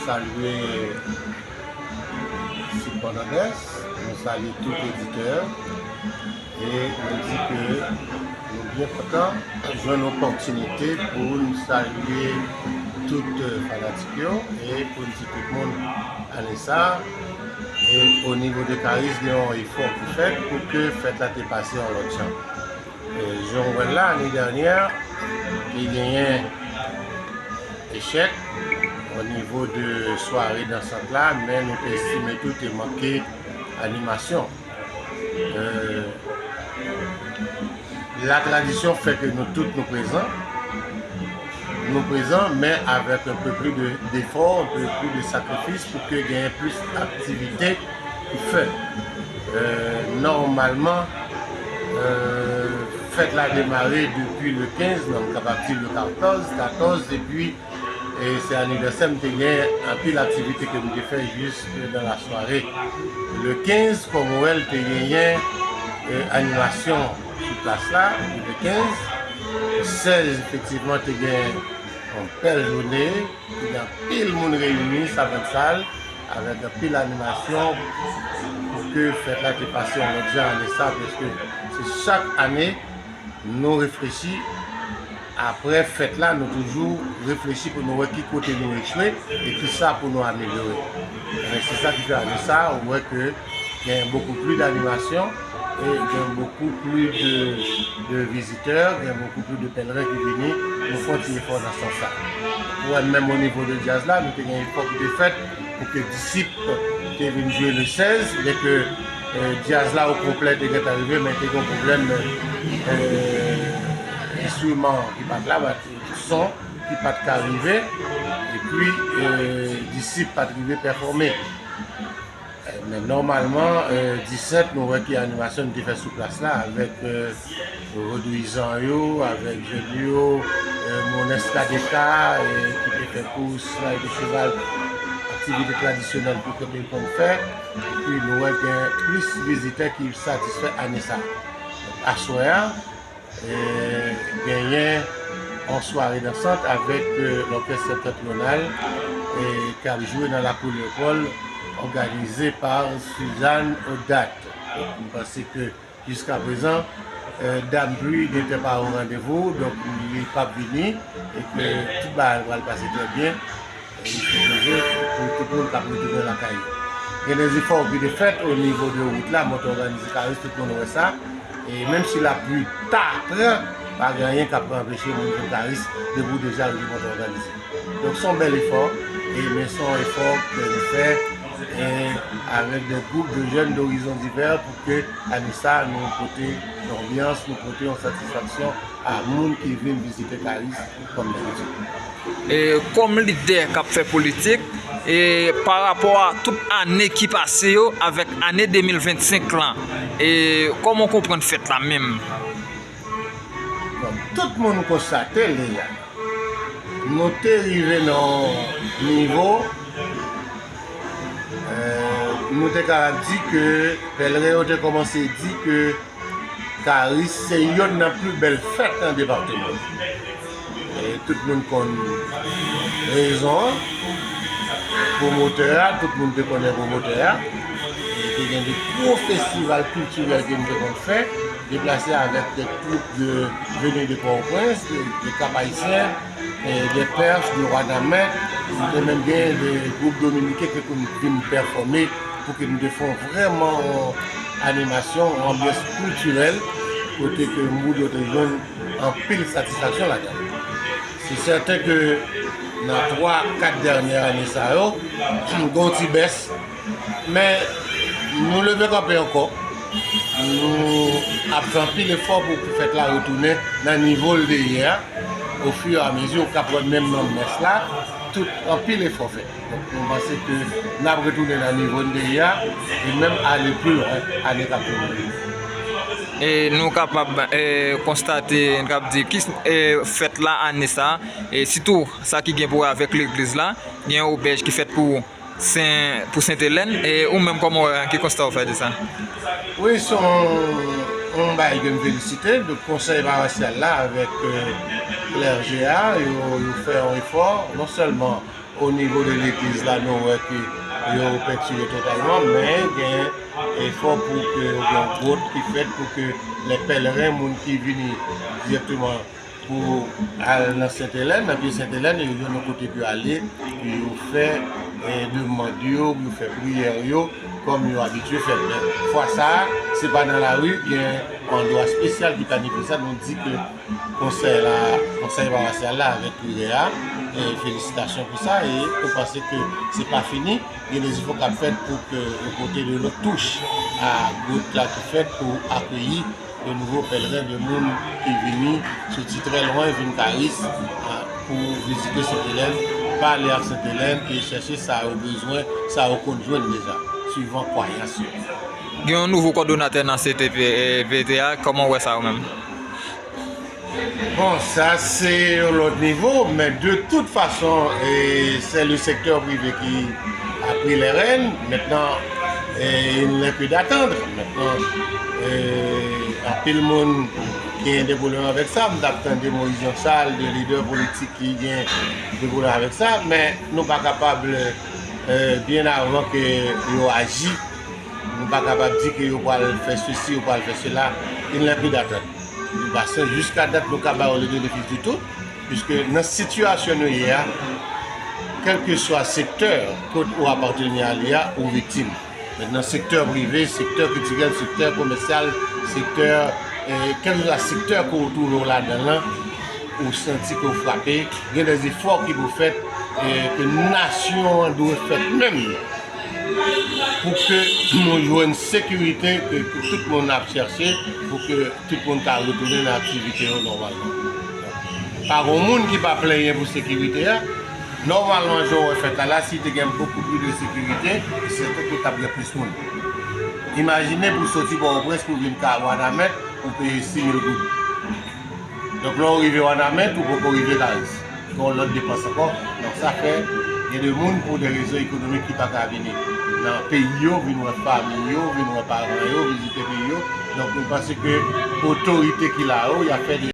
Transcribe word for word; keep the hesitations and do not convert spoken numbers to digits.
Salye sipòtadès, nou salye tout oditè e nou di ke nou byen kontan jwenn opòtinite pou n salye tout fanatik yo e pou n di tout moun ane sa a. E o nivo de Karis, gen yon efò ki fèt pou ke fèt la te pase yon lòt jan. E jan w wè l la, ane dènyè, te genyen echèk o nivo de sware dansant la, men nou te estime tou te manke animasyon. E, la tradisyon fè ke nou tout nou prezan. Nou prezan, men avèk un peu plus de, d'effort, un peu plus de sacrifice pou ke genyen plis aktivite ki fèt. E, nòmalman, e, fèt la demare depi le kenz, non, m kapab di le katòz, katòz, epi e se anivèsè m te gen anpil aktivite ke m te fè jis nan la sware. Le kenz, kòm ou wè l, te genyen, e, animasyon sou plas la, le kenz. Sèz, efektivman, te gen yon bèl jounen, te gen anpil moun reyini, Savannsal, avèk anpil animasyon pou ke fèt la te pase yon lòt jan ane sa, paske se chak ane, nou reflechi, apre fèt la, nou toujou reflechi pou nou wè ki kote nou echwe e ki sa pou nou amelyore. Ebyen, se sa ki fè ane sa, ou wè ke gen beaucoup plus d'animation e gen beaucoup plus de, de visiteurs, gen beaucoup plus de pèlren ki vini, nou fè yon ti efò nan sans sa. Ou wè menm o nivo de djaz la, nou te gen efò ki te fèt pou ke Disip te vin jwe le sèz, byenke, e, djaz la o konplè te gentan rive, men te gen pwoblèm, e, enstriman ki pa t la, bat-, son ki pa t ka rive, epi, e, Disip pa t rive pèfòme. E, men nòmalman, e, disèt, nou wè ki animasyon nou te fè sou plas la, avèk, e, Vodouyizan yo, avèk jèn yo, e, Mones K D K, e, ki te fè kous, slay de cheval, aktivite tradisyonèl pou kote l konn fè. Epi nou wè gen plis vizitè ki satisfè ane sa. Aswè a, e, genyen yon sware dansant avèk, e, lòkès Septantriyonal, e, k ap jwe nan lakou Leyopòl, òganize pa Suzanne Odat. Donk, m panse ke jiskaprezan, e, Dam Pluie gentan pa o randevou, donk li p ap vini, e ke tout bagay pral pase trè byen. E li sipoze pou tout moun k ap retounen lakay yo. Gen de zefò ki te fèt o nivo de wout la, Mòtò Òganize Karis, tout moun wè sa. E menm si lapli ta pran, pa gen anyen k ap anpeche moun vin Karis depi w deja rive Mòtò Òganize. Donk, se yon bèl efò, e, men se yon efò ke nou fè, e, avèk de gwoup de jèn d'horizons divers pou ke ane sa, nou pote yon anbyans, nou pote yon satisfaksyon a moun ki vin vizite Karis kòm dabitid. E, kòm lidè k ap fè politik, e, pa rapò a tout ane ki pase yo avèk ane de mil vennsenk lan, e, kòman w konprann fèt la menm? Bon, tout moun konstate l deja. Nou te rive nan yon nivo, e, nou te ka di ke pèlren yo te kòmanse di ke Karis se yonn nan pli bèl fèt nan depatman. E tout moun konn rezon an. Pwomotè a, tout moun te konnen pwomotè a. E te gen de gwo festival kiltirèl ke nou te konn fè, deplase avèk de twoup de, veni de Pòtoprens, de, de Kap Ayisyen, e de Pèch, de Wanament. Nou te menm gen de gwoup dominiken ki konn vin pèfòme pou ke nou te fè yon vrèman yon animasyon, yon anbyans kiltirèl, kote ke moun yo te jwenn anpil satisfaksyon ladan l. Se sèten ke nan twa, kat dènyè ane sa yo, gen yon ti bès, men nou leve kanpe ankò. Nou ap fè anpil efò pou, pou fèt la retounen nan nivo l te ye a. Ofiramezi, ou ka pran menm nan mès la, tout anpil efò fèt. Donk, nou panse ke n ap retounen nan nivo n te ye a, e menm ale pi lwen, ane k ap vini. E nou kapab, e, konstate, nou kapab di, ki, e, fèt la ane sa, e sitou sa ki gen pou wè avèk legliz la, gen yon obèj ki fèt pou Sen, pou Sent Elèn, e ou menm kòman w wè, ki konsta w fè de sa? Wi, se yon, yon bagay ke m felisite, de konsèy parosyal la avèk, e, klèje a, yo, yo fè yon efò, non sèlman O nivo de legliz la, nou wè ke yo pentire totalman, men gen efò pou ke gen gwòt ki fèt pou ke lè pèleren, moun ki vini dirèkteman pou al nan Sent Elèn, nan pye Sent Elèn, yo jwenn yon kote pou yo ale, pou yo fè eh, demann yo, pou yo fè priyè yo, kòm yo abitye fè l. Men fwa sa a, se pa nan lari, gen yon andwa espesyal ki planifye sa, nou di ke konsèy la, konsèy parosyal la avèk priyè a, e felisitasyon pou sa, e nou panse ke se pa fini, gen de zefò k ap fèt pou ke yo pote de lòt touch a gwòt la ki fèt pou akeyi de nouvo pèleren, de moun ki vini soti trè lwen, vin Karis, a, pou vizite Sent Elèn, pale ak Sent Elèn e chèche sa yo bezwen, sa yo konn jwenn deja, swivan kwayans yo. Gen yon nouvo kòdonatè nan C T P V T a, kòman w wè sa ou menm? Bon, sa se yon lòt nivo, men de tout fason, e, c'est le secteur privé qui a pris les rênes. Maintenant, e, il n'est plus d'attendre. Maintenant, e, anpil moun ki gen de pwoblèm avèk sa, m t ap tande Moïse Jean Charles, de lidè politik ki gen de pwoblèm avèk sa, men nou pa kapab, e, byen avan ke yo aji, nou pa kapab di ke yo pral fè sesi, yo pral fè sela, il n'est plus d'attendre. Nou pa se jiska dat nou ka ba yo le benefis di tout, piske nan sitiyasyon nou ye a, kèlkeswa sektè kot ou apateni a li a, ou viktim. Mentnan, sektè prive, sektè kiltirèl, sektè komèsyal, sektè, eh, kèlkeswa sektè ke ou twouve w ladan l lan, ou santi ke w frape, gen de efò ki pou fèt, eh, ke nasyon an dwe fèt menm pou ke nou jwenn sekirite ke, ke tout moun ap chèche, pou ke tout moun ka retounen nan aktivite yo nòmalman. Pa gen moun ki pa plenyen pou sekirite a. Nòmalman, jan w wè fèt la, la, si te gen beaucoup plus de sécurité, se sèten ke t ap gen plis moun. Imajine pou soti Pòtoprens pou vin ka Wanament, ou peye sis mil goud. Donk, lè w rive Wanament, ou poko rive Karis. Gon lòt depans ankò. Donk, sa fè, gen de moun, pou de rezon ekonomik, ki pa ka vini nan peyi yo, vin wè fanmi yo, vin wè paran yo, vizite peyi yo. Donk, nou panse ke otorite ki la yo, y ap fè de